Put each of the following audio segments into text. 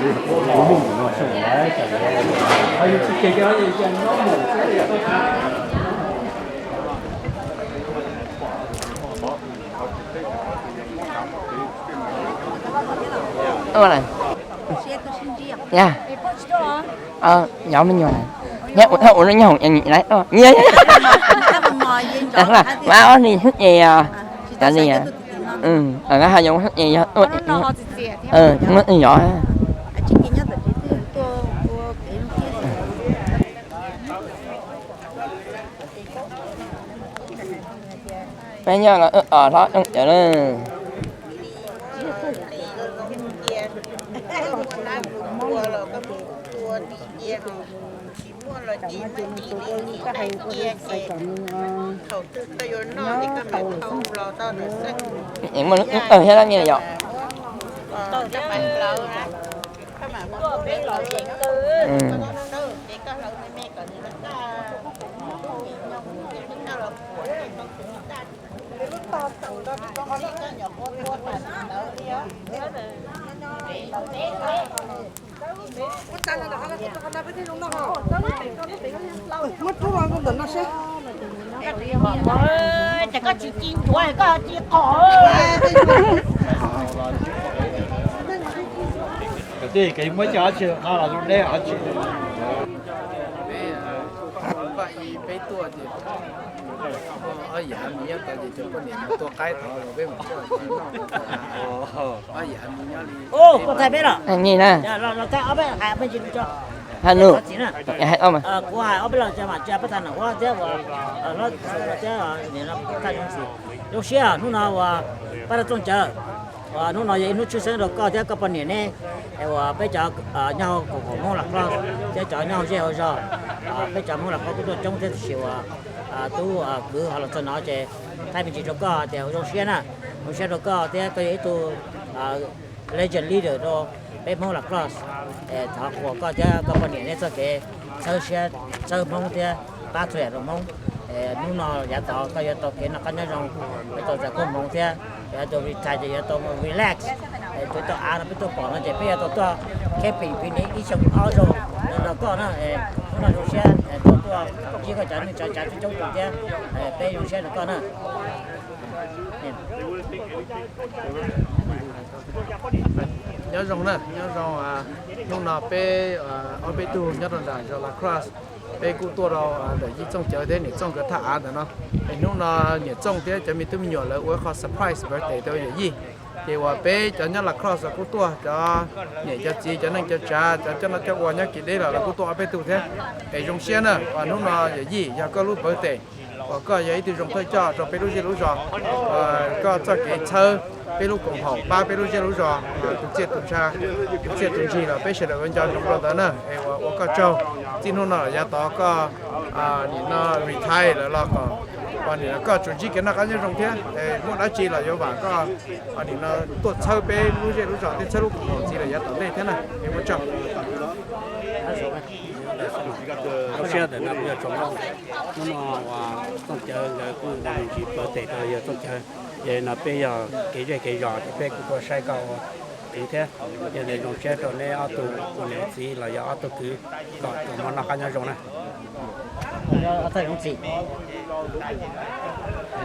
Ua lawm. Ya. Nyob me nyuam. Nyob ua nyob hoom nyob. Mas ob nig hnub ces yog, tas li, nqa ho yoo hnub ces yog, muab yov. Peb nyob los wb os hlob coob cawv na. Muaj lub thiab lab nyiaj yom. Ces koj tsis ci ncuav koj ci qom. Peb, peb tuaj ces ob yam me nyob tod ces cov poj niam mus tua qaib tod los peb mus tua. Ob yam me nyob li. Koj thaij peb los? Nyi na. Hais nus. Kuv hais ob peb los mas tsis pab tag nam huab thiab uas thiab niam no tag zoo siab hnub no uas pab rau Txooj Cawv. Uas hnub no yog ib hnub tshwj xeeb rau koj thiab koj poj niam neb, uas peb cov nyob hauv koom haum Hmoob Las Close thiab cov nyob hauv zej hauv zos, peb cov Hmoob Las Close kuj tuaj coob thiab tiam sis uas tub kwv ho los txog no ces thaij me ntsis rau koj tias zoo siab na, zoo siab rau koj thiab koj yog ib tug legend leader rau peb Hmoob Las Close. Thov qhuas koj thiab koj poj niam neb txoj kev txhawb siab txhawb Hmoob thiab pab txhua yam rau Hmoob. Hnub no yav tod koj yuav tau kev noj qab nyob zoo, yuav tau txais koob hmoov thiab yuav tau retire ces yuav tau relax. Tus tau av no peb tuaj pom no ces peb yuav tau tuaj camping picnic ib xyoo ob zaug nrog koj na. Hnub no zoo siab tuaj tuaj ntsib koj cov neej tsa tsa coob coob tus thiab, peb zoo siab nrog koj na. Nyob zoo na, nyob zoo. Hnub no peb ob peb tug nyob rau nram zos La Crosse, peb kuj tuaj rau ntawm yij Txooj Cawv thiab niam Txooj nkawd thaj av ntawm no. Es hnub no niam Txooj thiab cov me tub me nyuam lawv ua qho surprise birthday rau yawm yij. Ces uas peb cov nyob La Crosse kuj tuaj, cov niam cov txiv, cov neej cov tsav, cov coj noj coj ua nyob kev deb los lawv kuj tuaj ob peb tug thiab. Es zoo siab na, uas hnub no yawm yij yog koj lub birthday, uas koj yog ib tug zoo thawj coj rau peb lub zej lub zos. Koj txoj kev txhawb peb lub koom haum pab peb lub zej lub zos, tus txiaj tus ntsha, tus txiaj tus ntsig los peb sawv daws ua nco ntsoov rau ntawd na. Es uas ua koj tsaug, txij hnub no los yav tod koj nim no retire lawm los kom nim no koj tsuas ntsib kev noj qab nyob zoo thiab, muaj dab tsi los yuav vam koj nim no tuaj txhawb peb lub zej lub zos thiab txhawb lub koom haum ntxiv rau yav tom ntej thiab na. Es ua tsaug. Zoo siab ntawm no kuj yog tsaus ntuj, hnub no uas Txooj Cawv nkawd kuj nqa me ntsis birthday rau yawg Txooj Cawv, ces no peb yog kev zej kev zos ces peb kuj tuaj saib koj ua kwv thiab. Yog li zoo siab rau neb ob tug ua niam txiv los yog ob tug kwv kom tau mov noj qab nyob zoo na.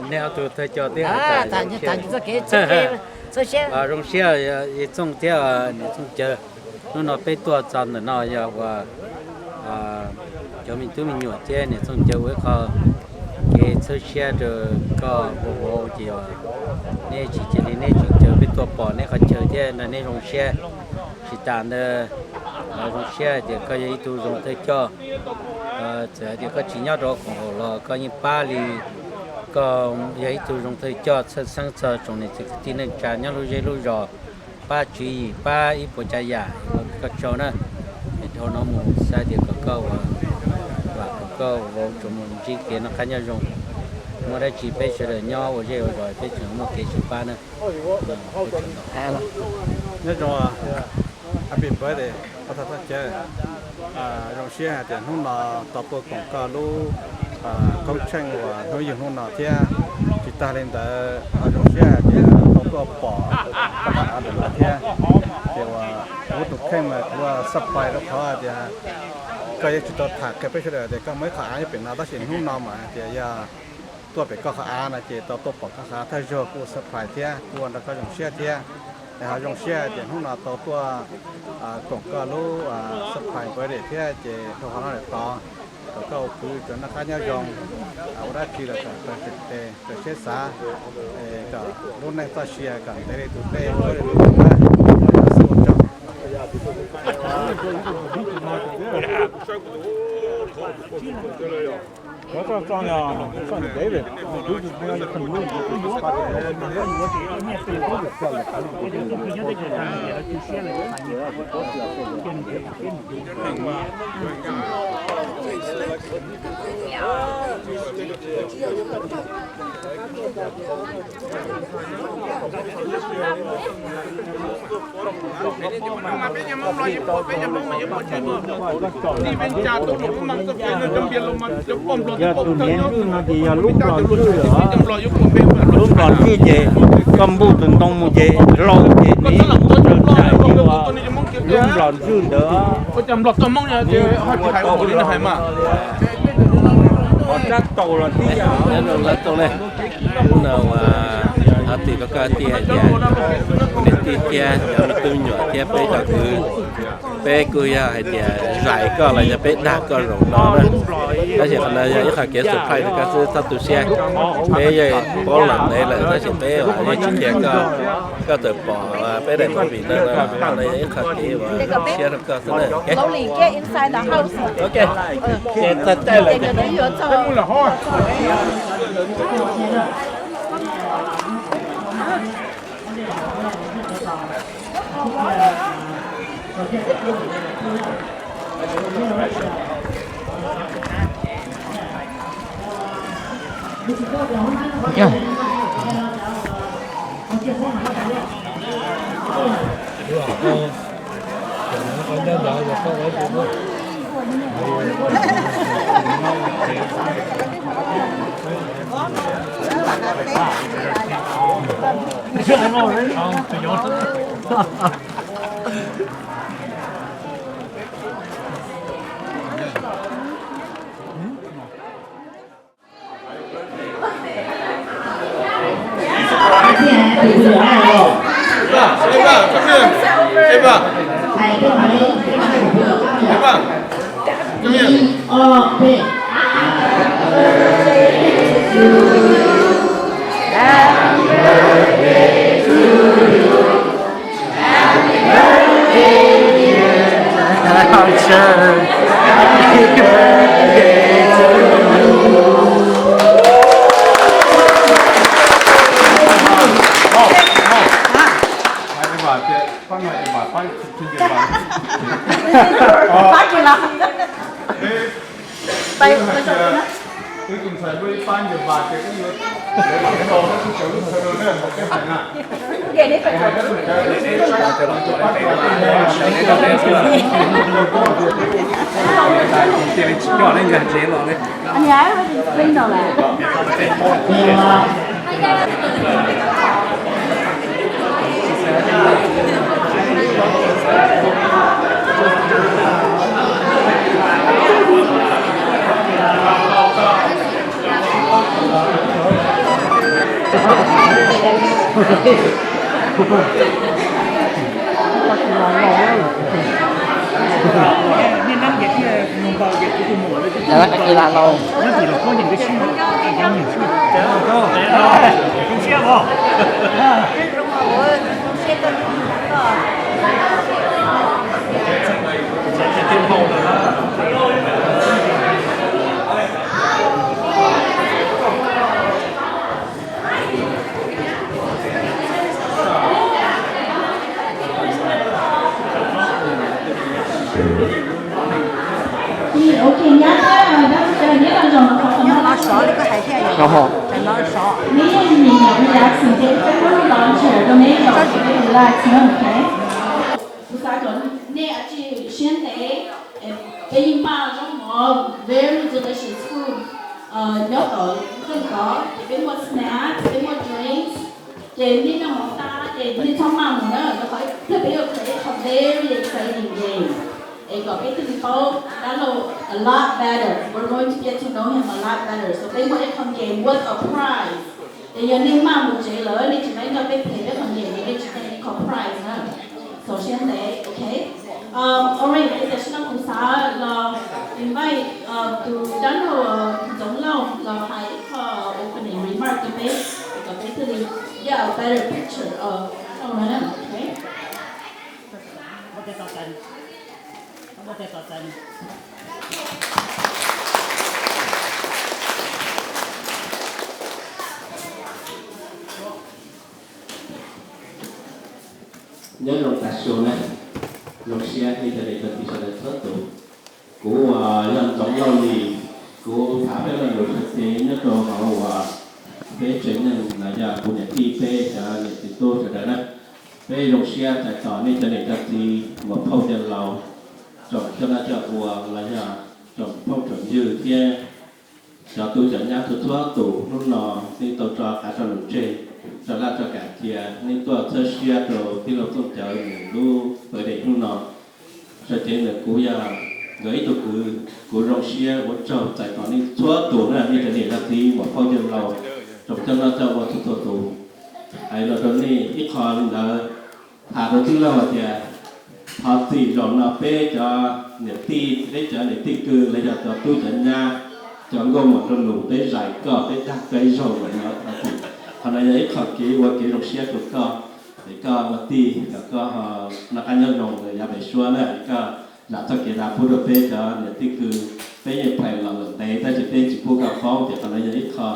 Nej ob tug thawj coj thiab. Zoo siab yawg Txooj thiab niam Txooj Cawv. Hnub no peb tuaj txog ntawm no yog uas cov me tub me nyuam thiab niam Txooj Cawv ua ib qho kev txhawb siab rau koj ua vauv ces neb tsis cia li neb tseem caw peb tuaj pom neb qhov chaw thiab nrog neb zoo siab. Tsis tas ntawd, zoo siab tias koj yog ib tug zoo thawj coj. Txawm hais tias koj tsis nyob rau koom haum los koj yeej pab li, koj yog ib tug zoo thawj coj txhawj xeeb txog tsoom niam txiv kwv tij neej tsa nyob lub zej lub zos, pab tswv yim pab ib puas tsav yam uas koj tsaug na. Es dhau no mus xav tias kom koj ua, vam kom koj vauv tsuas mus ntsib kev noj qab nyob zoo. Muaj dab tsi peb sawv daws nyob ua zej ua zos peb tseem muaj kev sib pab na. Nyob zoo, happy birthday, Pov Thawj Txooj Cawv. Zoo siab hais tias hnub no tau tuaj koom koj lub koob tsheej uas hnub yug hnub no thiab. Tsis tas li ntawd, zoo siab hais tias tau tuaj pom koj thaj av ntawm no thiab. Ces uas Kuv tus kheej mas kuv surprise rau qhov tias koj yeej tsis tau tham qhia peb sawv daws tias koj muaj ib qho av nyob pem no, tab sis hnub no mas hais tias yog tuaj pem koj qhov av no ces tau tuaj pom koj qhov av thawj zaug, kuj surprise thiab kuj ua rau koj zoo siab thiab. Es ho zoo siab tias hnub no tau tuaj koom koj lub surprise birthday thiab, ces rau qhov no lawm tod kom koj ua kwv tsuas noj qab nyob zoo, ua dab tsi los kom raws tes raws siab xav, kom lub neej txoj sia kom ntev li tus dej, suab li tus ntuj na. Xwb ua tsaug. Yog tus niam ntxwj no ces yog lub nplog ntxwj lawm. Lub nplog ntxwj ces koj npuj tus ntoo mus ces hlau ces nws raws nraim li lub nplog ntxwj ntawd. Ua rab taus los tib yam. Hnub no ua, thov txim rau koj tiag tias niam tij thiab cov me tub me nyuam thiab peb cov kwv, peb kuj yog hais tias zais koj los yog peb dag koj zaum no na. Tab sis qhov no yog ib qho kev surprise rau koj xwb, txhob tu siab. Peb yeej paub los ntev lawm tab sis peb yeej tsis qhia koj, koj txawm pom peb daim movie no na, qhov no yog ib qho kev ua siab rau koj xwb na. Ok, ces txog caij lawm. Nyob no sov li koj hais thiab, no sov. Kuv xav kom nej ua siab ntev, peb yeej npaj zaub mov very delicious food nyob tom kawg tod, ces peb muaj snacks, peb muaj drinks, ces nej noj mov tas ces nej txhob maj mus na, rau qhov pliag peb yuav khwv ib qho Very exciting game. Es kom peb thiaj li paub dab laug a lot better. We're going to get to know him a lot better. So peb muaj ib qho game with a prize. Es yog nej maj mus tsev lawm nej tsis nco peb phem peb qho game, nej tsis nco qho prize na. Txaus siab ntev, ok. Um, alright, es tam sim no kuv xav los invite tus dab laug Ntxoov Lauj los hais ib qho opening remark rau peb, kom peb thiaj li get a better picture of dab laug no, ok. Nyob zoo tas su na, zoo siab nej cov niam cov txiv sawv daws txhua tus. Kuv uas yog Ntxoov Lauj Lis, kuv tham peb lo lus sawv cev nyob rau hauv uas peb tsev neeg los yog kuv niam tij peb cov niam txiv tub sawv daws na. Peb zoo siab txais tos nej cov niam cov txiv muam phauj yawg laus, tsoom coj noj coj ua los yog tsoom phooj tsoom ywg thiab cov tub cov nyab txhua txhua tus hnub no nej tau tso qav tso lus tseg, tso laj tso kam cia nej tuaj txhawb siab rau tij laug Txooj Cawv nws lub birthday hnub no. Sawv cev ntawm kuv yog nkawd ib tug kwv, kuv zoo siab ua tsaug txais tos nej txhua tus na, nej cov niam cov txiv muam phauj yawg laus, tsoom coj noj coj ua txhua txhua tus. Hais los rau nej ib qho li ntawd, tham rau tij laug hais tias thov txim zaum no peb cov niam tij, peb cov niam tij kwv los yog cov tub cov nyab, cov nkauj muam nraug nus, peb zais koj, peb dag koj ib zaug lawm no thov txim. Qhov no yog ib qho kev ua kev zoo siab rau koj, es koj ua tij kom koj noj qab nyob zoo lawm yav pem suab na, es koj zam txoj kev dav pub rau peb cov niam tij kwv. Peb yeej play los lawm ntev tab sis peb tsis pub koj paub, ces qhov no yog ib qho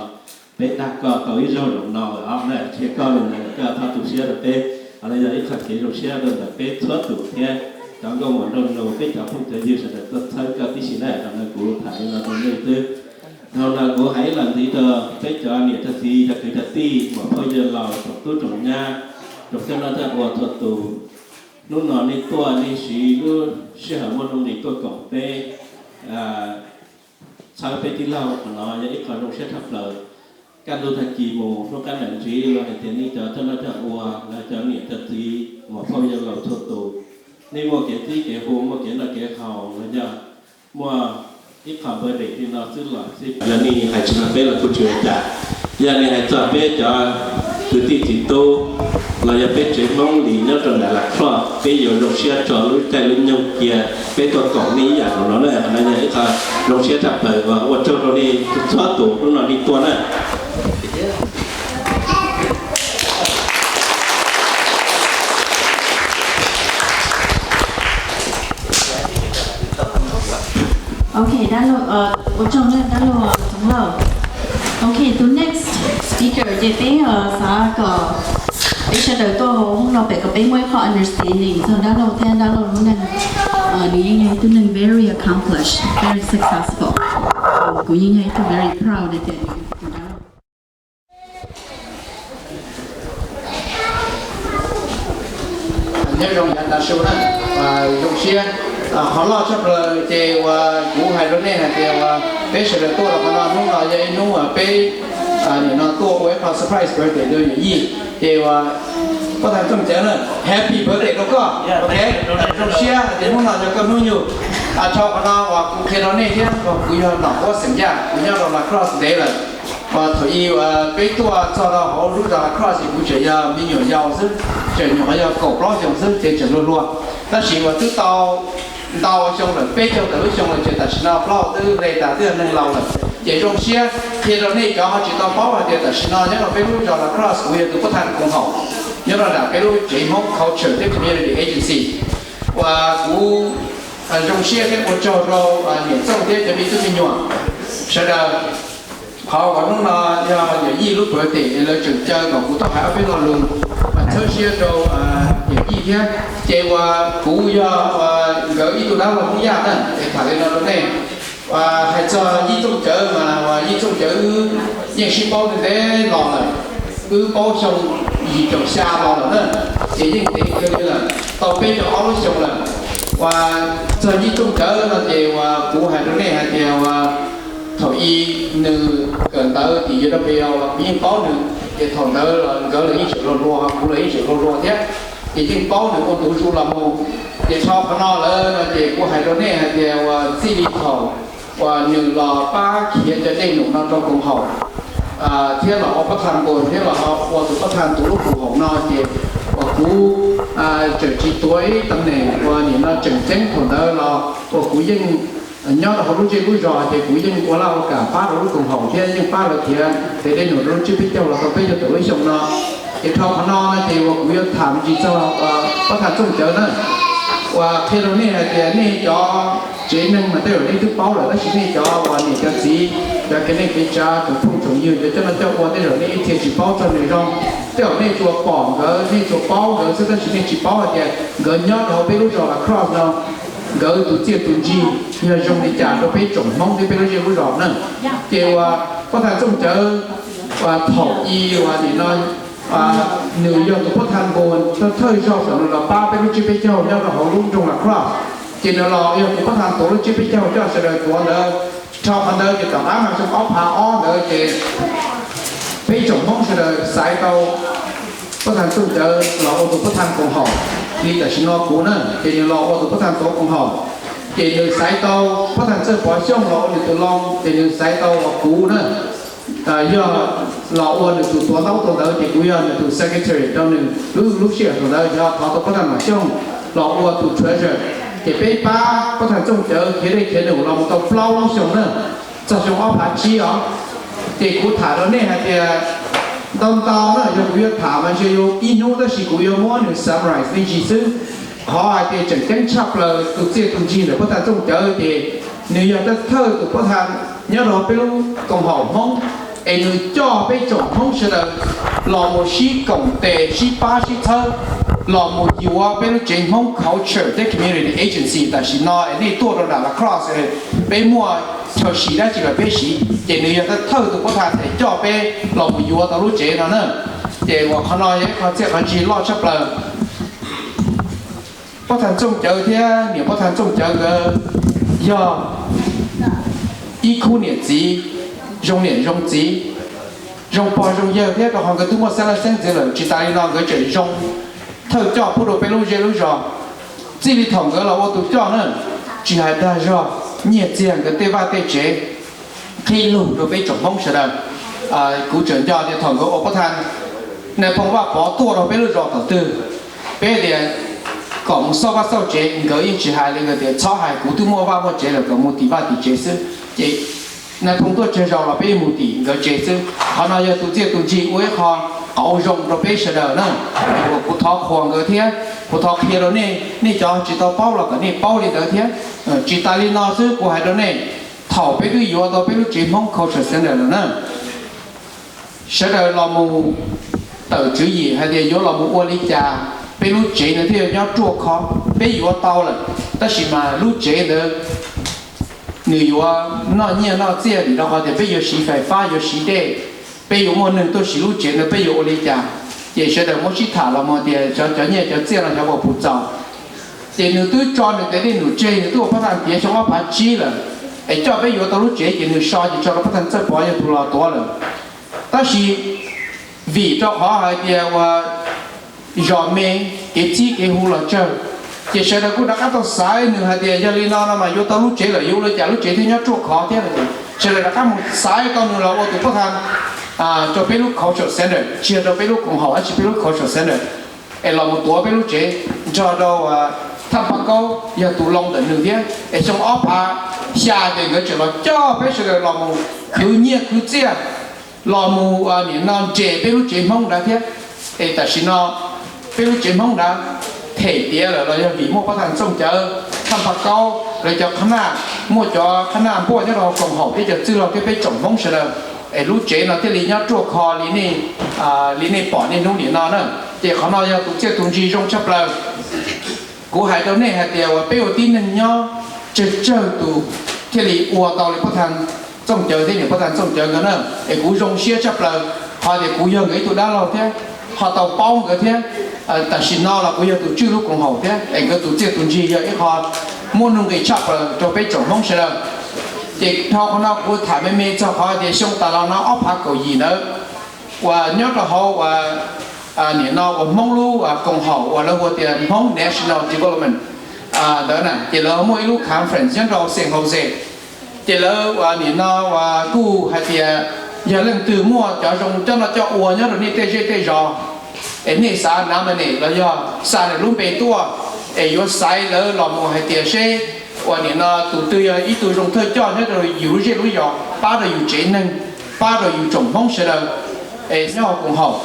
peb dag koj tau ib zaug zaum no lawm os na, qhia koj li ntawd koj txhob tu siab rau peb. Qhov no yog ib qho kev zoo siab rau ntawm peb txhua tus thiab cov nkauj muam nraug nus, peb cov phooj cov ywg sawv daws tuaj txhawb koj tib si na. Qhov no kuv tham li no rau nej xwb. Dhau no kuv hais ib los ntxiv rau peb cov niam cov txiv, cov kwv cov tij, muam phauj yawg laus, tsoom tub tsoom nyab, tsoom coj noj coj ua txhua tus, hnub no nej tuaj nej siv lub sij hawm muaj nuj nqis tuaj koom peb txhawb peb tij laug, qhov no yog ib qho zoo siab tshaj plaws. Kaj ntug tag kis mus hnub qab nram ntsis los hais tias nej cov coj noj coj ua los cov niam cov txiv, muam phauj yawg laus txhua tus, nej muaj kev txib kev hu, muaj kev noj kev haus los yog muaj ib qho birthday li no xwb los xij, yog nej hais tsis txog peb los kuj tsis ua cas. Yog nej hais txog peb cov kwv tij txiv tub los yog peb tsev Hmoob Lis nyob rau nram Las Cloj, peb yuav zoo siab tso lub caij lub nyoog cia peb tuaj koom nej ib yam nkaus no na. Qhov no yog ib qho zoo siab tshaj plaws, ua tsaug rau nej txhua tus hnub no nej tuaj na. Ok, dab laug, ua tsaug dab laug Txoov Lauj. Ok, tus next speaker ces peb xav kom peb sawv daws tuaj hnub no pem kom peb muaj ib qho understanding txog dab laug thiab dab laug lub neej. Nws yeej yog ib tug neeg very accomplished, very successful. Kuv yeej yog ib tug very proud tias nws yog tus dab laug. Nyob zoo yav tav su na, zoo siab. Qhov loj tshaj plaws ces uas kuv hais rau nej hais tias uas peb sawv daws tuaj los qhov no hnub no yog ib hnub uas peb nim no tuaj ua ib qho surprise birthday rau yawm yij. Ces uas pab thas Txooj Cawv na, happy birthday rau koj. Ok, zoo siab tias hnub no yog koj hnub yug. Dhau qhov no uas kuv qhia rau nej thiab, kuv yog nom quab xeem Yaj, kuv nyob rau Las Cloj ntev lawm. Uas thaum ub peb tuaj txog rau hauv lub zos Las Cloj ces kuv tseem yog me nyuam yaus xwb, tseem nyuam qhuav yog kaum plaub xyoos xwb ces tseem hluas hluas. Tab sis uas twb tau ntau xyoo lawm, peb caug tawm lub xyoo lawm ces tam sim no plaub twb hle tas twb yog neeg laus lawm. Ces zoo siab qhia rau nej cov ho tsis tau paub hais tias tam sim no nyob rau peb lub zos Las Cloj kuv yog tus pab thas koom haum nyob rau nram peb lub tsev Hmoob Culture thiab Community Agency. Uas kuv zoo siab thiab ua tsaug rau niam Txooj thiab cov me tub me nyuam sawv daws. Qhov uas hnub no yog yawm yij lub birthday es lawv tseem caw kom kuv tuaj hais ob peb lo lus txhawb siab rau yawm yij thiab. Ces uas kuv yog nkawd ib tug dab laug Hmoob Yaj na, es tham li no rau nej. Hais txog Yij Txooj Cawv mas uas Yij Txooj Cawv wb yeej sib paub ntev ntev los lawm, wb paub xyoo yim caum xya los lawm na, ces yeej ntev kawg li lawm, tau peb caug ob lub xyoo lawm. Uas txog Yij Txooj Cawv no ces uas kuv hais rau nej hais tias uas thaum ub nws kawm ntawv tim University of Peoria uas kuv yeej paub nws, ces thaum ntawd los nkawd los yeej tseem hluas hluas, kuv los yeej tseem hluas hluas thiab. Ces yeej paub nws ua ntu zus los mus. Ces dhau qhov no lawm no ces kuv hais rau nej hais tias uas txij li thaum uas nws los pab khiav cov dej num no rau koom haum thiab los ua pab thas nkaus thiab los ua tus pab thas tus lub koom haum no ces uas kuv tseem tsis tuav ib tam neem uas nim no tseem ceeb thaum ntawd los uas kuv yeej nyob rau hauv lub zej lub zos ces kuv yeej ua laj ua kam pab rau lub koom haum thiab yeej pab lawv khiav tes dej num rau lub tsiab peb caug los tau peb caug tawm lub xyoo no. Ces dhau qhov no no ces uas kuv yuav tham me ntsis txog pab thas Txooj Cawv na. Uas qhia rau nej hais tias nej cov tsev neeg mas tej zaum nej twb paub lawm tab sis nej cov uas niam cov txiv, cov kev neej kev tsav, cov phooj cov ywg, cov coj noj coj ua tej zaum nej ib txhia tsis paub txog nws zoo. Tej zaum nej tsuas pom nkawd, nej tsuas paub nkawd xwb tab sis nej tsis paub hais tias nkawd nyob rau hauv peb lub zos La Crosse no nkawd tus txiaj tus ntsig yog zoo li cas rau peb tsoom Hmoob thiab peb lub zej lub zos na. Ces uas pab thas Txooj Cawv uas thaum i uas nim no nws yog tus pab thas npus thawj thawj zaug kom nws los pab peb lub tsiab peb caug nyob rau hauv lub nroog La Crosse. Ces nws los yog tus pab thas tuav lub tsiab peb caug coj sawv daws tuav ntawd. Dhau qhov ntawd ces tom qab mas xyoo ob phav ob ntawd ces peb tsoom Hmoob sawv daws xaiv tau pab thas Txooj Cawv los ua tus pab thas koom haum li tam sim no kuv na, ces nws los ua tus pab thas tuav koom haum. Ces nws xaiv tau pab thas Txawj Pov Xyooj los ua nws tus loo, ces nws xaiv tau uas kuv na yog los ua nws tus tuav ntaub tuav ntawv, ces kuv yog nws tus secretary rau nws lub lub sij hawm thaum ntawd yog thov tau pab thas Nom Xyooj los ua tus treasurer. Ces peb pab pab thas Txooj Cawv khiav dej khiav num los mus tau plaub lub xyoo na, txog xyoo ob phav tsib os. Ces kuv tham rau nej hais tias ntau ntau na, yog kuv yuav tham mas ntshe yuav ib hnub tab sis kuv yuav muab nws summarize me ntsis xwb. Qhov hais tias tseem ceeb tshaj plaws tus txiaj tus ntsig ntawm pab thas Txooj Cawv ces nws yog thawj thawj tus pab thas nyob rau peb lub koom haum Hmoob, es nws coj peb tsoom Hmoob sawv daws los mus sib koom tes sib pab sib txhawb los mus yuav peb lub tsev Hmoob Culture thiab Community Agency tam sim no es nej tuaj rau nram La Crosse, peb muaj chaw siv dab tsi los peb siv, ces nws yog thawj thawj tus pab thas es coj peb los mus yuav tau lub tsev no na. Ces uas qhov no yog ib qho txiaj qhov ntsig loj tshaj plaws. Pab thas Txooj Cawv thiab niam pab thas Txooj Cawv nkawd yog ib khub niam txiv zoo niam zoo txiv, zoo pog zoo yawg thiab rau qhov nkawd twb muaj xeeb leej xeeb ntxwv lawm. Tsis tas li no nkawd tseem zoo thawj coj pub rau peb lub zej lub zos. Txij li thaum nkawd los ua tus coj na, tsis hais dag zog, nyiaj txiag, nkawd tej vaj tej tsev, qhib lug rau peb tsoom Hmoob sawv daws. Kuv tseem nco tias thaum nkawd ua pab thas, Nais Phoo Vaj Pov tuaj rau peb lub zos thaum twg, peb tias kom mus xauj vaj xauj tsev, nkawd yeej tsis hais li, nkawd tias txhob hais, kuv twb muaj vaj muaj tsev lawm, kom mus tim vaj tim tsev xwb. Ces Nais Phoo tuaj tsawg zaus los peb yeej mus tim nkawd tsev xwb. Qhov no yog tus txiaj tus ntsig ua ib qho qauv zoo rau peb sawv daws na. Uas kuv thov qhuas nkawd thiab kuv thov qhia rau nej, nej cov tsis tau paub los kom nej paub li ntawd thiab. Tsis tas li no xwb, kuv hais rau nej, thaum peb twb yuav tau peb lub tsev Hmoob Culture Center lawm na, sawv daws los mus tawm tswv yim hais tias yuav los mus ua li cas peb lub tsev ntawd thiaj nyob ruaj khov. Peb yuav tau lawm, tab sis mas lub tsev ntawd nws yuav noj nyiaj noj txiaj vim rau qhov tias peb yuav siv fais fab, yuav siv dej, peb yuav muaj neeg tuaj siv lub tsev ntawd, peb yuav ua li cas? Ces sawv daws muab sib tham los mus tias cov cov nyiaj cov txiaj no xyov puas puv txaus. Ces nws twb tso nws tes dej num tseg, nws twb ua pab thas tiav xyoo ob phav tsib lawm, es coj peb yuav tau lub tsev ces nws so ces tso rau pab thas Txawj Pov yog tus los tuav lawm. Tab sis vim rau qhov hais tias uas zos me, kev txib kev hu los tsawg, ces sawv daws kuj rov qab tau xaiv nws hais tias yog li no no mas yuav tau lub tsev lawm, yuav ua li cas lub tsev thiaj nyob ruaj khov thiab no. Sawv daws rov qab mus xaiv tau nws los ua tus pab thas rau peb lub cultural center, tsis yog rau peb lub koom haum, tab sis peb lub cultural center, es los mus tuav peb lub tsev nrog rau Thaj Paj Kaub yog tus loo ntawm nws thiab. Es xyoo ob phav xya ces nkawd tseem los coj peb sawv daws los mus khwv nyiaj khwv txiaj, los mus nim no nres peb lub tsev Hmoob nrad thiab. Es tam sim no peb lub tsev Hmoob nrad them tiav lawm los yog vim muaj pab thas Txooj Cawv, Thaj Paj Kaub, lawv cov qhab naj, muaj cov qhab naj npuaj nyob rau koom haum thiab cov txwj laug thiab peb tsoom Hmoob sawv daws, es lub tsev no thiaj li nyob ruaj khov li nej pom niaj hnub nim no na. Ces qhov no yog tus txiaj tus ntsig zoo tshaj plaws. Kuv hais rau nej hais tias uas peb ua tib neeg nyob tsawg tsawg tus thiaj li ua tau li pab thas Txooj Cawv thiab niam pab thas Txooj Cawv nkawd na. Es kuv zoo siab tshaj plaws qhov tias kuv yog nkawd ib tug dab laug thiab ho tau paub nkawd thiab. Tam sim no los kuv yog tus tswj lub koom haum thiab, es nkawd tus txiaj tus ntsig yog ib qho muaj nuj nqis tshaj plaws rau peb tsoom Hmoob sawv daws. Ces dhau qhov no kuv tham me me txog qhov tias xyoo tas los no ob phav kaum yim ntawd uas nyob rau hauv uas nim no uas Hmoob lub koom haum uas lawv hu tias Hmoob National Development ntawd na, ces lawv muaj ib lub conference nyob rau San Jose. Ces lawv nim no kuj hais tias yog leej twg muaj cov zoo coj noj coj ua nyob rau nej tej zej tej zos, es nej xav nominate los yog xa nws lub npe tuaj, es yuav xaiv lawv los mus hais tias seb uas nim no tus twg yog ib tug zoo thawj coj nyob rau yus lub zej lub zos, pab rau yus tsev neeg, pab rau yus tsoom Hmoob sawv daws, es nyob hauv koom haum,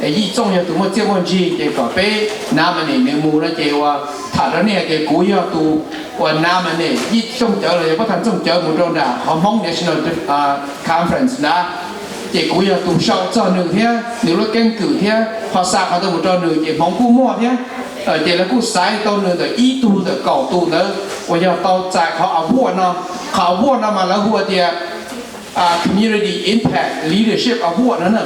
es Yij Txooj yog tus muaj txiaj muaj ntsig, ces kom peb nominate nws mus no ces uas tham rau nej hais tias kuv yog tus uas nominate Yij Txooj Cawv los yog Pab Tha Txooj Cawv mus rau nram qhov Hmoob National Conference na. Ces kuv yog tus sau txog nws thiab nws lub keeb kwm thiab qhov xa qhov ntawd mus rau nws ces hmoov kuj muaj thiab. Ces lawv kuj xaiv tau nws ntawm ib tug ntawm kaum tus ntawd uas yog tau txais qhov award no. Qhov award no mas lawv hu tias Community Impact Leadership Award no na.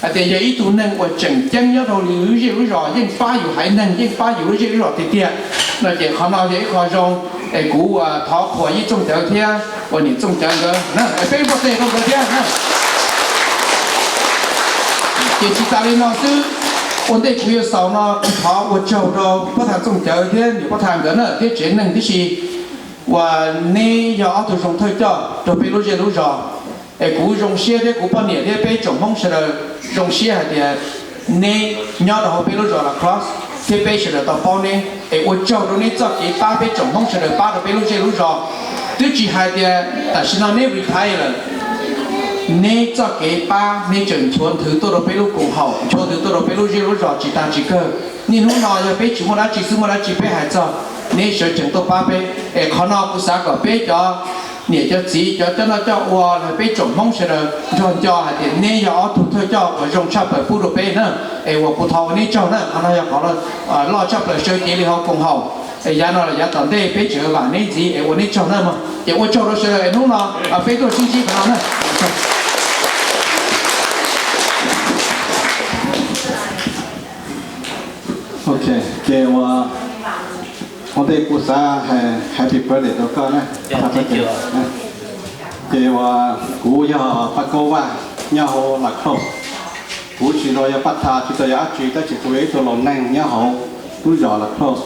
Hais tias yog ib tug neeg uas tseem ceeb nyob rau lub zej lub zos, yeej pab yus haiv neeg, yeej pab yus lub zej lub zos tiag tiag no. Ces qhov no yog ib qho zoo, es kuv thov qhuas Yij Txooj Cawv thiab uas niam Txooj Cawv nkawd na, peb npaj tes rau nkawd thiab na. Ces tsis tas li no xwb, ua ntej kuv yuav xaus no kuv thov ua tsaug rau Pab Tha Txooj Cawv thiab niam Pab Tha nkawd na thiab tsev neeg tib si, uas neb yog ob tug zoo thawj coj rau peb lub zej lub zos. Es kuv zoo siab thiab kuv poj niam thiab peb tsoom Hmoob sawv daws zoo siab hais tias neb nyob rau hauv peb lub zos La Crosse thiab peb sawv daws tau paub neb. Es ua tsaug rau neb txoj kev pab peb tsoom Hmoob sawv daws pab rau peb lub zej lub zos. Twb tsis hais tias tam sim no neb retire lawm, neb txoj kev pab neb tseem nchuav nthwv tuaj rau peb lub koom haum, nchuav nthwv tuaj rau peb lub zej lub zos tsis tas tsis kawg. Niaj hnub no yog peb tsis muaj dab tsi xwb, muaj dab tsi peb hais txog neb sawv tsees tuaj pab peb. Es qhov no kuv xav kom peb cov niam cov txiv, cov coj noj coj ua los peb tsoom Hmoob sawv daws nrog nco hais tias neb yog ob tug thawj coj uas zoo tshaj plaws pub rau peb na. Es uas kuv thov ua neb tsaug na, qhov no yog qhov loj tshaj plaws sawv cev li hauv koom haum. Es yav no los yav tom ntej peb tseem vam neb ntxiv es ua neb tsaug na mog. Ces ua tsaug rau sawv daws es hnub no peb tuaj sib ntsib qhov no na. Ok, ces ua ntej kuv xav hais happy birthday rau koj na. Ces uas kuv yog Paj Kaub Vaj nyob hauv La Crosse. Kuv tsis tau yog Paj Tha, tsis tau yog dab tsi, tab sis kuv yog ib tug laus neeg nyob hauv lub zos La Crosse,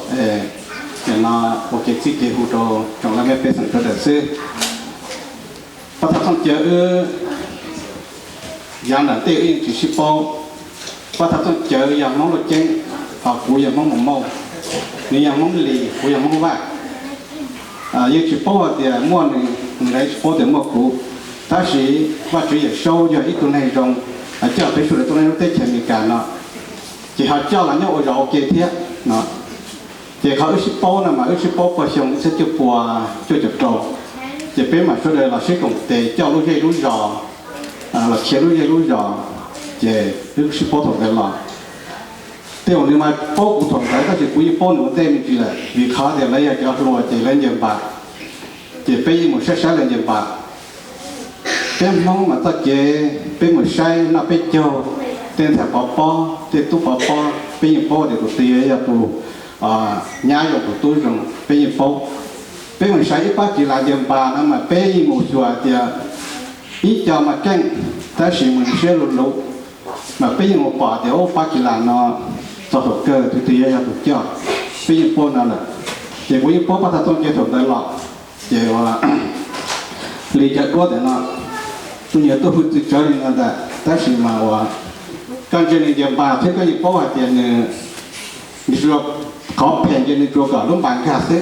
no ua kev txib kev hu rau tsoom leej pej xeem sawv daws xwb. Paj Tha Txooj Cawv wb yav nram ntej wb yeej tsis sib paub. Paj Tha Txooj Cawv yog Hmoob Luaj Ceeb, ho kuv yog Hmoob Mus Mauj. Nws yog Hmoob Lis, kuv yog Hmoob Vaj. Yeej tsis paub hais tias muaj nws, nws tsis paub tias muaj kuv. Tab sis Vaj Tswv Yawm Saub yog ib tug neeg zoo coj peb sawv daws tuaj nyob lub teb chaws Amelikas no, ces ho coj los nyob ua zos ua ke thiab no. Ces qhov wb sib paub no mas wb sib paub puag xyoo ib txhiab cuaj pua cuaj caum rau, ces peb mam sawv daws los sib koom tes coj lub zej lub zos, los khiav lub zej lub zos, ces wb sib paub thaum ntawd los. Tej zaum nws mas paub kuv thaum ntawd tab sis kuv yeej paub nws ua ntej me ntsis lawm vim qhov tias lawv yog cov hluas ces lawv ncaws npas, ces peb yeej mus saib saib lawv ncaws npas. Peb Hmoob mas txoj kev peb mus saib noj peb caug, tej ntxhais pov pob, tej tub pov pob, peb yeej paub tias tus twg yog tus nyab zoo tus tub zoo, peb yeej paub. Peb mus saib ib pab kis las ncaws npas no mas peb yeej mus xyuas tias ib co mas keej, tab sis mus siab luv luv, mas peb yeej mus pom tias ub pab kis las no txog thaum kawg tus twg yog yog tus coj, peb yeej paub no lawm. Ces kuv yeej paub Paj Tha Txooj Cawv thaum ntawd los, ces ua li cov duab ntawm no, tus nyuag tuaj hwj txwv tsawv li no ntag, tab sis mas ua koj ntsia nws ncaws npas thiab koj yeej paub hais tias nws, nws tsuas, qhov phem ces nws tsuas kom lub npas nkag xwb.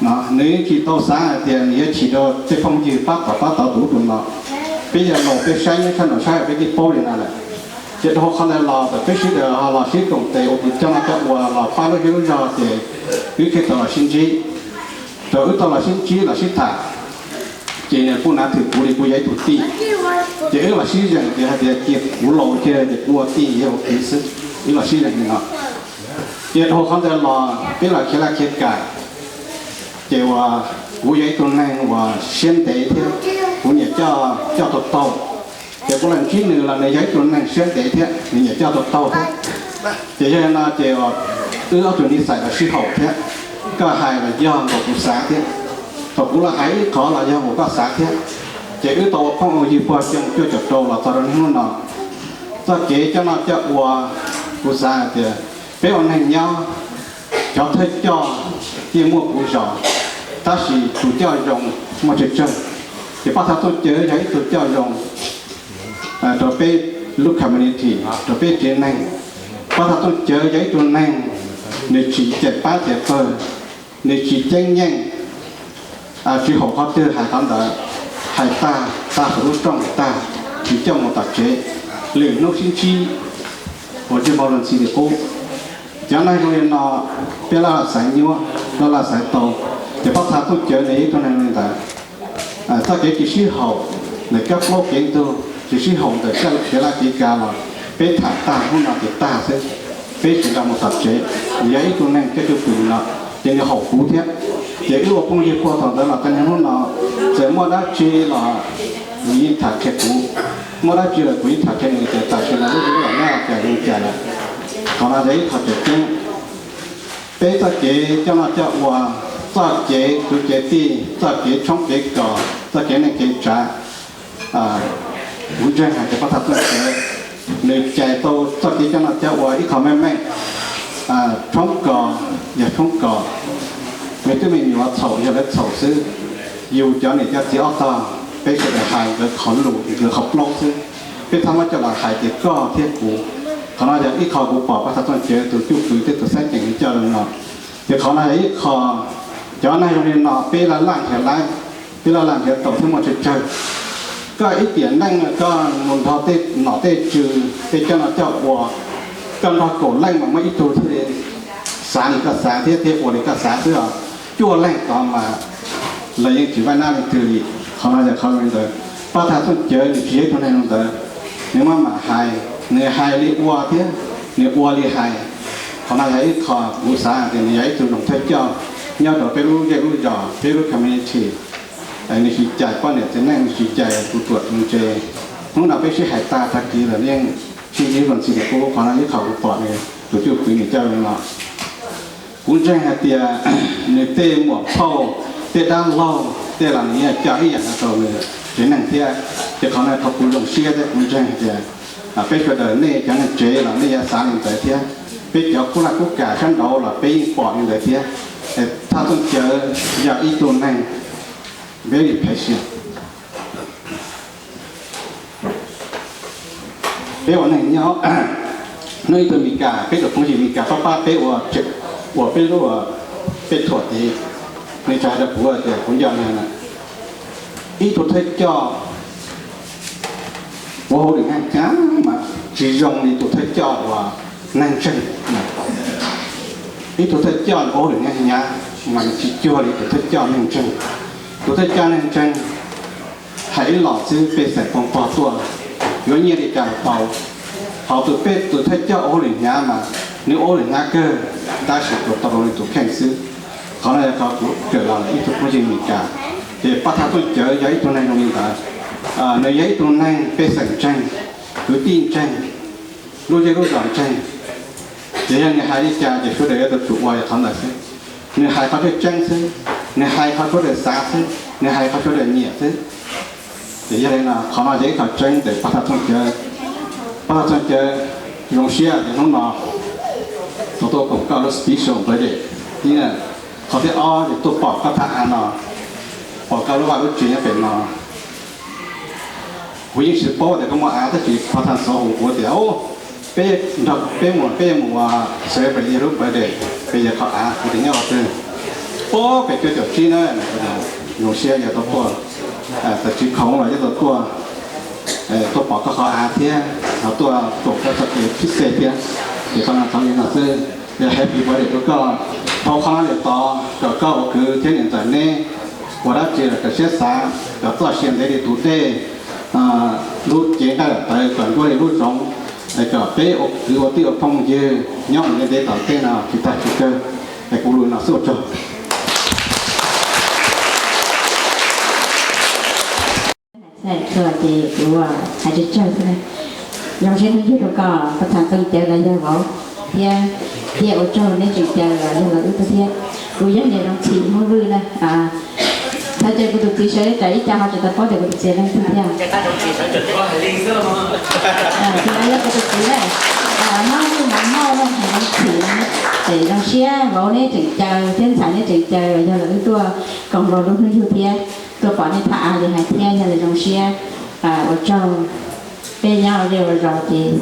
Nws yeej tsis tau xav hais tias nws yuav chim rau tej phooj ywg pab tom pab tod tus ub tus no. Peb yog laus peb saib nyob sab nraum sab peb twb paub li no lawm. Ces dhau qhov ntawd los thaum peb sawv daws ho los sib koom tes ua tus coj noj coj ua los pab lub zej lub zog ces wb thiaj tau los sib ntsib. Thaum wb tau los sib ntsib los sib tham, ces nws kuj nav thwm kuv li kuv yog ib tug tij. Ces wb los sib zeem tias hais tias cia kuv laus kiag ces kuv ua tij yog ua kwv xwb, wb los sib zeem li no. Ces dhau qhov ntawd los peb los khiav laj khiav kam, ces uas kuv yog ib tug neeg uas siab ntev thiab, kuv niam coj, coj tau taug. Ces kuv los ntsib nws los nws yog ib tug neeg siab ntev thiab, nws niam coj tau taug thiab. Ces yog li no ces wb ob tug nij xais los sib haum thiab, koj hais los yog nkaus kuv xav thiab, thaum kuv los hais ib qho los yog nkaus koj xav thiab. Ces wb tau ua phooj ua ywg puag xyoo cuaj caum rau los txog rau niaj hnub no. Txoj kev coj noj coj ua Kuv xav hais tias peb ua neeg nyob, cov thawj coj yeej muaj puv zos, tab sis tus coj zoo muaj tsawg tsawg. Ces Paj Thawj Txooj Cawv yog ib tug coj zoo rau peb lub community, rau peb tsev neeg. Paj Thawj Txooj Cawv yog ib tug neeg, nws tsis cais pab cais pawg, nws tsis ceeb nyeej, tsis haum qhov twg hais qhov ntawd, hais tag tag saum lub rooj tag, tsis coj mus tom tsev, lwm hnub sib ntsib. Ua tsis npau luag ntxhi li qub. Cov neeg zoo li no, peb laj laj xaiv nyuaj, laj laj xaiv tau, ces Paj Thawj Txooj Cawv nws yog ib tug neeg li ntawd. Txoj kev tsis sib haum ntawm kab plaub kev ntug, tsis sib haum ntawm kev laj kev kav los peb tham tag hnub no ces tag xwb, peb tsis nrog mus tom tsev. Nws yog ib tug neeg coj cwj pwm no, ces nws haum kuv thiab. Ces wb ua phooj ywg puag thaum ntawd los txog niaj hnub no, txawm muaj dab tsi los nws yeej tham qhia kuv, muaj dab tsi los kuv yeej tham qhia nws tias tam sim no lub neej los nyob cas zoo cas lawm. Qhov no yog ib qho tseem ceeb. Peb txoj kev coj noj coj ua, txoj kev kwv kev tij, txoj kev tshoob kev kos, txoj kev neej kev tsav, kuv ntseeg hais tias Paj Thawj Txooj Cawv nws cais tau txoj kev coj noj coj ua ib qho meej meej. Tshoob kos yog tshoob kos, me tub me nyuam txhaum yog lawv txhaum xwb. Yus cov niam cov txiv ob tog, peb sawv daws hais nkawd qhov lus nkawd qhov plaub xwb, peb txhob muab coj los hais tias koj thiab kuv. Qhov no yog ib qho kuv pom Paj Thawj Txooj Cawv tus cwj pwm thiab tus xeeb ceem nws coj zoo no. Ces qhov no yog ib qho, cov neeg zoo li no peb laj laj nrhiav laib, peb laj laj nrhiav tau thiab muaj tsawg tsawg. Koj ib tiam neej koj mus nrog tej nom tej tswv tej coj noj coj ua, koj nrog kaum leej mas muaj ib tug thiaj li xav li koj xav thiab thiaj ua li koj xav xwb os. Cuaj leej tod mas lawv yeej tsis vaij nab leej twg li. Qhov no yog qhov zoo li ntawd. Paj Thawj Txooj Cawv nws tsis yog ib tug neeg li ntawd, nws maj mam hais, nws hais li ua thiab nws ua li hais. Qhov no yog ib qho kuv xav tias nws yog ib tug zoo thawj coj nyob rau peb lub zej lub zos, peb lub community. Nws tsis cais poj niam txiv neej, nws tsis cais tus tuam tus ntse. Hnub no peb sib hais tag tag kis lawm yeej sib ntsib luag ntxhi li qub. Qhov no ib qho kuv pom nws tus cwj pwm nws coj zoo no. Kuv ntseeg hais tias nws tej muam phauj, tej dab laug tej los nws yeej coj ib yam no rau nws tsev neeg thiab. Ces qhov no qhov kuv zoo siab thiab kuv ntseeg hais tias peb sawv daws nej cov neeg tsev los nej yuav xav li ntawd thiab. Peb cov kub laj kub kam sab nraud los peb yeej pom li ntawd thiab. Thawj Txooj Cawv yog ib tug neeg very patient. Peb ua neeg nyob, hnub ib tug Mes Kas, peb tus phooj ywg Mes Kas pab pab peb ua, ua peb lub, peb thuam tid, nws tsa hais rau kuv tias kuv nco nws na, ib tug thawj coj ua hauj lwm hnyav hnyav mas tsis zoo li tus thawj coj uas neeg ntseeg. Ib tug thawj coj ua hauj lwm hnyav hnyav mas nws tsis cuag li tus thawj coj neeg ntseeg. Tus thawj coj neeg ntseeg hais ib los xwb pej xeem poob pog tuaj, yuav nyiaj li cas los tau. Hos tus pej tus thawj coj ua hauj lwm hnyav mas nws ua hauj lwm hnyav kawg, tab sis tsuas tau rau nws tus kheej xwb. Qhov no yog qhov kuv kawm los ib tug phooj ywg Mes Kas. Ces Paj Thawj Txooj Cawv yog ib tug neeg zoo li ntawd. Nws yog ib tug neeg pej xeem ntseeg, kwv tij ntseeg, lub zej lub zos ntseeg. Ces yog nws hais li cas ces sawv daws yuav tau tsum ua qhov ntawd xwb. Nws hais qhov tseeb tseeb xwb, nws hais qhov sawv daws xav xwb, nws hais qhov sawv daws nyiam xwb. Ces yog li no qhov no yog ib qho tseeb ntawm Paj Thawj Txooj Cawv. Paj Thawj Txooj Cawv, zoo siab tias hnub no tau tuaj koom koj lub special birthday. Ib, qhov thib ob ces tuaj pom koj thaj av no, pom koj lub vaj lub tsev nyob pem no. Kuv yeej tsis paub tias koj muaj av tab sis Paj Thawj Xov Hum kuv tias peb nrog peb mus, peb yuav mus ua celebrate yawg lub birthday, peb yuav kho av, kuv tias nyob qhov twg? Pab pem cuaj caum tsib na. Zoo siab yog tau tuaj, txawm tsis khoom los yeej tau tuaj, tuaj pom koj qhov av thiab ho tuaj koom koj txoj kev phib xej thiab. Ces qhov no thov li no xwb, yog happy birthday rau koj. Dhau qhov no lawm tod kom koj ua kwv thiab niam ntxawm neb ua dab tsi los kom siab xav, kom txoj sia ntev li tus dej, lub cev nqaij daim tawv kom nruab li lub zoov, kom peb ua kwv ua tij ua phooj ywg nyob mus ntev ntev tom ntej no tsis tag tsis kawg. Es kuv lus no xwb ua tsaug. Txhua ces kuv hais tsawg tsawg xwb na. Zoo siab hnub yug rau koj Paj Thawj Txooj Cawv los yog vauv thiab, thiab ua tsaug neb tseem caw los yog los wb tug thiab. Kuv yog niam Zoo Txhim Hmoob Vwj na. Thov caw kuv tus txiv sawv tsawg ib co ho tsis tau paub tias kuv tus txiv leej twg thiab. Tus no yog kuv tus txiv na. Hmoob Vwj mas Es zoo siab vauv neb tseem caw thiab ntxhais neb tseem caw yog lawv wb tuaj koom los lub hnub yug thiab tuaj pom nej thaj av li hais thiab yog lawv zoo siab. Ua tsaug, peb nyob ua zej ua zos ces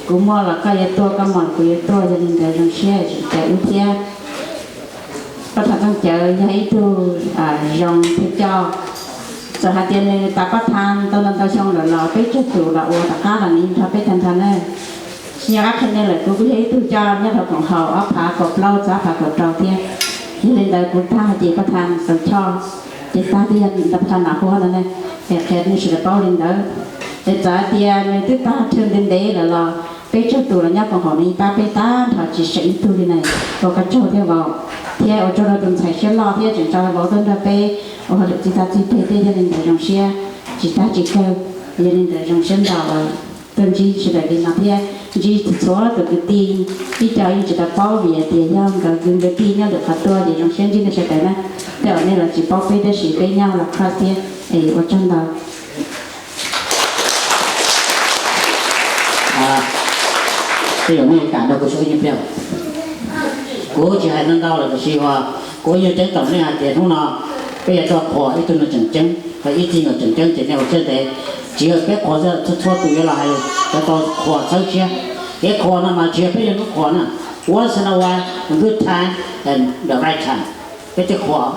kuv muaj los koj yuav tuaj, koj muaj los kuv yuav tuaj, yog li ntawd zoo siab tseem caw wb thiab. Paj Thas Txooj Cawv yog ib tug zoo thiab coj, txawm hais tias nws tas paj thas ntau ntau ntau xyoo lawm los peb tsaug tus los ua tom qab los nws nrog peb tag nrho na. Nyob qab qhia nej lawm kuv kuj yog ib tug coj nyob rau koom haum ob phav kaum plaub txog ob phav kaum rau thiab. Yog li ntawd kuv tag ces paj thas Xaus Choj, ces tag thiab yog ntawd paj thas Nam Huab no ne, es qhia nej sawv daws paub li ntawd. Es txawm hais tias nws twb tag thawj ntev ntev lawm los peb tsaug tus los nyob koom haum nws pab peb tag nrho tsis seem ib tug li na. Ua koj tsaug thiab vauv, thiab ua tsaug rau tus ntxhais siab loj thiab tseem tso vauv tuaj nrog peb ua hauj lwm txij txaj txij peg thiab yog li ntawd zoo siab tsis tag tsis kawg. Yog li ntawd zoo siab ntau tuaj ntsib sawv daws li no thiab ntsib txhua tus kwv tij, ib co yeej tsis tau paub vim hais tias yog nkawd kwv nkawd tij nyob lwm qhov tuaj ces zoo siab ntsib nej sawv daws na. Tej zaum nej los tsis paub peb tab sis peb nyob La Crosse thiab, es ua tsaug ntau. Tej zaum nej kam nrog kuv suab ib nyuag pliag, kuv tsis hais ntau ntau lawm tab sis uas kuv ib nyuag ceeb toom nej hais tias hnub no peb yuav tuaj qhuas ib tug neeg tseem ceeb, ib tug neeg tseem ceeb ces nej ua siab ntev. Tsis yog peb qhuas xwb, txhua txhua tus yuav los hais yuav tau qhuas txhawb siab. Kev qhuas no mas tsis yog peb yog lub qhuas na, once in a while, a good time and the right time. Peb thiaj qhuas.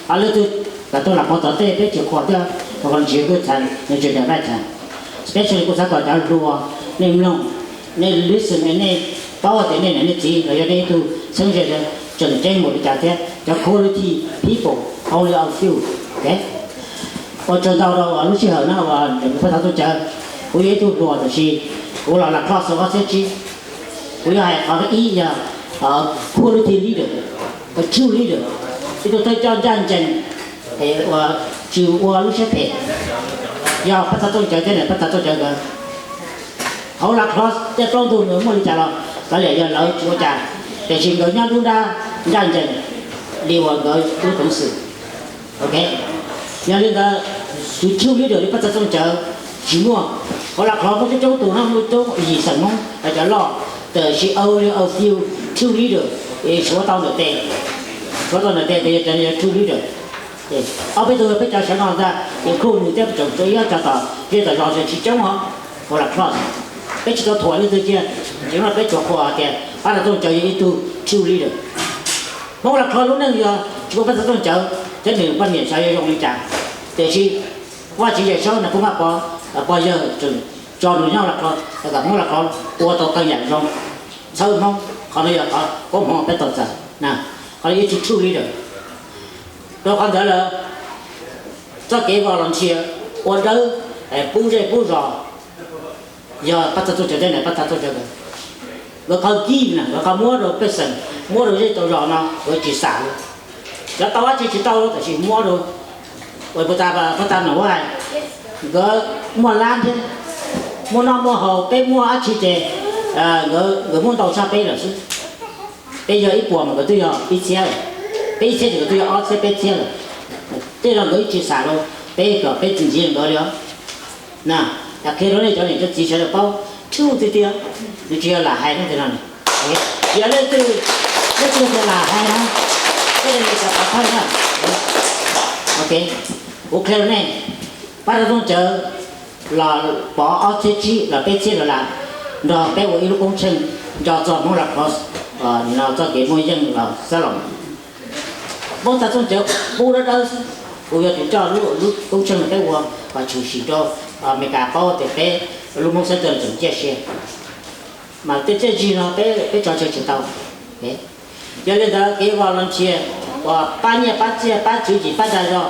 Ho leej twg kom tuaj lam qhuas tom tej peb tsis qhuas thiab, qhuas tsis yog good time, nws tsis yog the right time. Especially kuv xav kom cov hluas nej mloog, nej listen, nej paub tias nej niam nej txiv los yog nej ib tug txheeb ze tseem ceeb npaum li cas thiab, cov quality people, only a few. Ua tsaug ntau rau lub sij hawm no uas Paj Thas Txooj Cawv, kuv yog ib tug hluas tab sis kuv los La Crosse ob txhiab tsib. Kuv yuav hais qhov thib ib yog quality leader, a true leader, ib tug thawj coj ncaj ncees, uas tsis ua lub siab phem, yog Paj Thas Txooj Cawv thiab niam Paj Thas Txooj Cawv nkawd. Hauv La Crosse tej plaub ntug nws muaj li cas los kav liam yog lawv tsis ua cas, tiam sis nkawd nyob nruab nrab ncaj ncees li uas nkawd lub peev xwm. Ok, yog li ntawd, tus true leader li Paj Thas Txooj Cawv tsis muaj. Hauv La Crosse muaj coob coob tus no, muaj coob yim xeem Hmoob hais cov loj, tab sis only a few true leader, suav tau ntawm tes, suav tau ntawm tes ces yog true leader. Ob peb tug peb cov sawv no ntag, include nws thiab tseem tshuav ib ob co tom zej tom zos tsis coob os, hauv La Crosse. Peb tsis tau thuam leej twg kiag, tsis no peb tsuas qhuas tias Paj Thas Txooj Cawv yog ib tug true leader. Hmoob La Crosse lub neej yog tsis muaj Paj Thas Txooj Cawv thiab nws poj niam xyov yuav zoo li cas. Tiam sis Vaj Tswv Yawm Saub Nais Phoo Vaj Pov, pog yawg tseem tso nws nyob La Crosse kom Hmoob La Crosse ua tau qee yam zoo, txhawb Hmoob. Qhov no yog qhov paub Hmoob peb tau txais na, qhov no yog ib tug true leader. Rau qhov ntawd lawm, txoj kev volunteer ua dawb pub zej pub zos yog Paj Thas Txooj Cawv thiab niam Paj Thas Txooj Cawv nkawd, nkawd qhov give na, nkawd qhov muab rau pej xeem, muab rau zej rau zos no nkawd tsis xam li. Lawv tau dab tsi tsis tau tab sis muab rau, ua puas tas, puas tas Nam Huab hais, nkawd muaj lab thiab, muaj noj muaj haus, peb muaj dab tsi ces nkawd muab ntau tshaj peb lawm xwb. Peb yog ib puas mas nkawd twb yog ib txhiab lawm, peb ib txhiab ces nkawd twb yog ob txhiab peb txhiab lawm. Tej zaum nkawd tsis xam rau peb kom peb tsis ntxiv nkawd li os. Na, qhia rau nej cov niam cov txiv sawv daws paub, true tiag tiag, nws tsis yog lam hais no. Yog leej twg, leej twg tias lam hais no, tej zaum nws xav pov thawj na. Ok, kuv qhia rau nej, Paj Thas Txooj Cawv los pov ob txhiab tsib los peb txhiab dollar nrog peb ua ib lub koob tsheej nco txog Hmoob La Crosse no txoj kev muaj yeej los xab loos. Paj Thas Txooj Cawv pub dawb dawb xwb, kuv yog tus coj lub koob tsheej no peb ua kom tshwm sim rau Amelikas paub tias peb lub Hmoob Center tseem ciaj sia. Mas tej txiaj ntsig no peb tso tseg tsis tau. Yog li ntawd kev volunteer uas pab nyiaj pab txiaj pab tswv yim pab dag zog,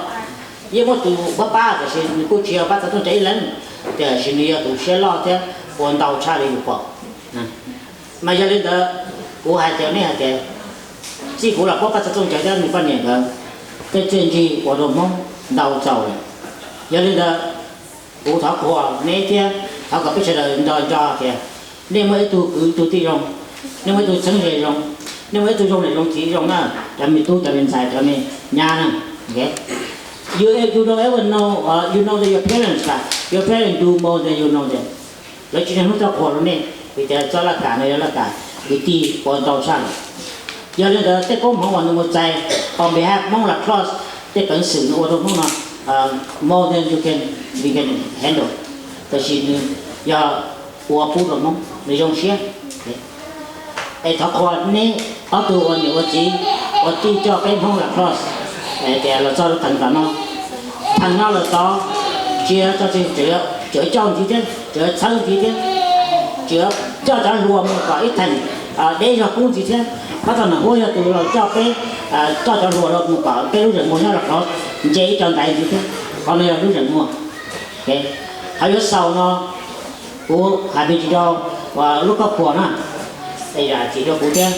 yeej muaj tus pab pab tab sis nws kuj tsis yog Paj Thas Txooj Cawv ib leeg, tiam sis nws yog tus siab loj thiab ua ntau tshaj li yus pom. Mas yog li ntawd, kuv hais tias nej hais tias, txij kuv los paub Paj Thas Txooj Cawv thiab nws poj niam nkawd, tej txiaj ntsig ua rau Hmoob ntau txaus lawm. Yog li ntawd, kuv thov qhuas neb thiab thov kom peb sawv daws nco nco tias nej muaj ib tug kwv tug tij zoo, nej muaj ib tug txheeb ze zoo, nej muaj ib tug zoo niam zoo txiv zoo na, cov me tub cov me ntxhais cov me nyab na. You, you don't ever know, uh, you know that your parents, but your parents do more than you know them. Lawv tsis niaj hnub tuaj qhuas rau nej, vim tias txoj laj kam no yog laj kam kwv tij ua ntau tshaj lawm. Yog li ntawd tej koob hmoov uas nws mus txais on behalf Hmoob Lacrosse, tej peev xwm nws ua rau Hmoob no more than you can, you can handle, tab sis nws yog ua pub rau Hmoob nws zoo siab. Es thov qhuas neb ob tug ua niam ua txiv uas tij coj peb Hmoob Lacrosse tias los txog rau theem tom no. Theem no lawm tod tsis yog tso tseg, tseem coj ntxiv thiab, tseem txhawb ntxiv thiab, tseem coj cov hluas mus kom ib theem deb zog kub ntxiv thiab. Pab tog Nam Huab yog tus los coj peb, coj cov hluas los mus kom peb lub zeem muag nyob los qhov nce ib co ntaiv ntxiv thiab. Qhov no yog lub zeem muag. Qhov yuav xaus no kuv hais me ntsis rau lub koj phuam na, es zam txim rau kuv thiab.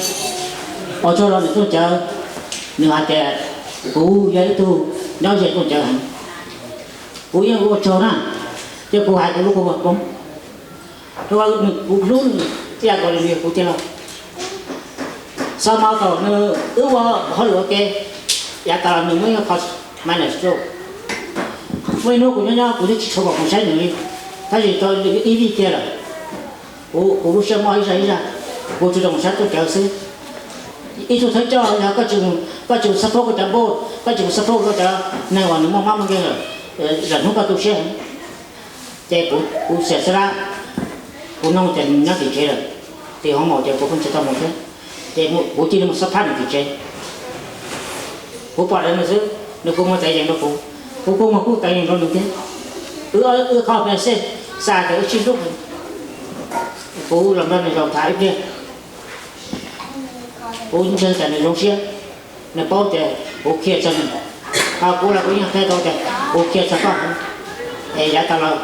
Ua tsaug rau nws Tooj Cawv, nws hais tias kuv yog ib tug nyob ze Tooj Cawv heev. Kuv yeej ua tsaug na, thiab kuv hais kuv lub kua muag poob, rau qhov kuv hlub nws ib yam nkaus li nws yog kuv tij laug. Xav mas thaum nws wb ua hauj lwm ua ke, yav tas los nws muaj ib qho minor stroke. Muaj ib hnub kuv nyob nyob kuv twb tsis tshua pom saib nws li, tab sis tau ib vij kiag lawm, kuv lub siab mob ib zaj ib zaj, kuv tsuas zoo saib Tooj Cawv xwb. Ib tug thawj coj yog koj tsis mus xab phab koj cov npauj, koj tsis mus xab phab koj cov neeg uas nws muaj mob muaj nkeeg lawm, lwm hnub koj tu siab heev. Ces kuv xiam xab lab, kuv noog ces nws nyob tim tsev lawm, tim hoo maum ces kuv pheej tsis tau mus thiab. Ces kuv cia li mus xab phab nws tim tsev. Kuv pom dheev nws xwb, nws kuj muag teev yees rau kuv, kuv kuj muag kuj teev yees rau nws thiab. Wb, wb qhov pliag xej xa ces wb sib hlub, kuv los nrog nws zaum tham ib pliag. Kuv ntseeg tias nws zoo siab, nws paub tias kuv qhia txog nws, ho kuv los kuv yeej qhia tau tias kuv qhia txog koj. Es yav tas los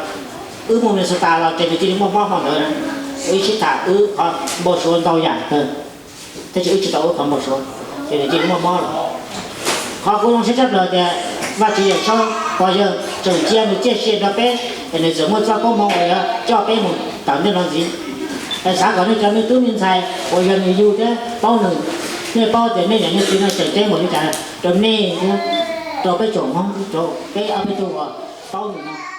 wb mus Minnesota los ces nws cia li muaj mob hmo ntawd na, wb sib tham wb qhov npau suav ntau yam kawg, tab sis wb tsis tau wb qhov npau suav, ces nws cia li muaj mob lawm. Qhov kuv zoo siab tshaj plaws tias Vajtswv Yawmsaub pog yawg tseem cia nws ciaj sia nrog peb, es nws txawm muaj txoj koob hmoov uas yuav coj peb mus tawm ntej no ntxiv. Es xav kom nej cov me tub me ntxhais uas yog nws yug thiab paub nws, nej paub tias nej niam nej txiv no tseem ceeb npaum li cas rau nej thiab rau peb tsoom Hmoob, rau peb ob peb tug uas paub nws no.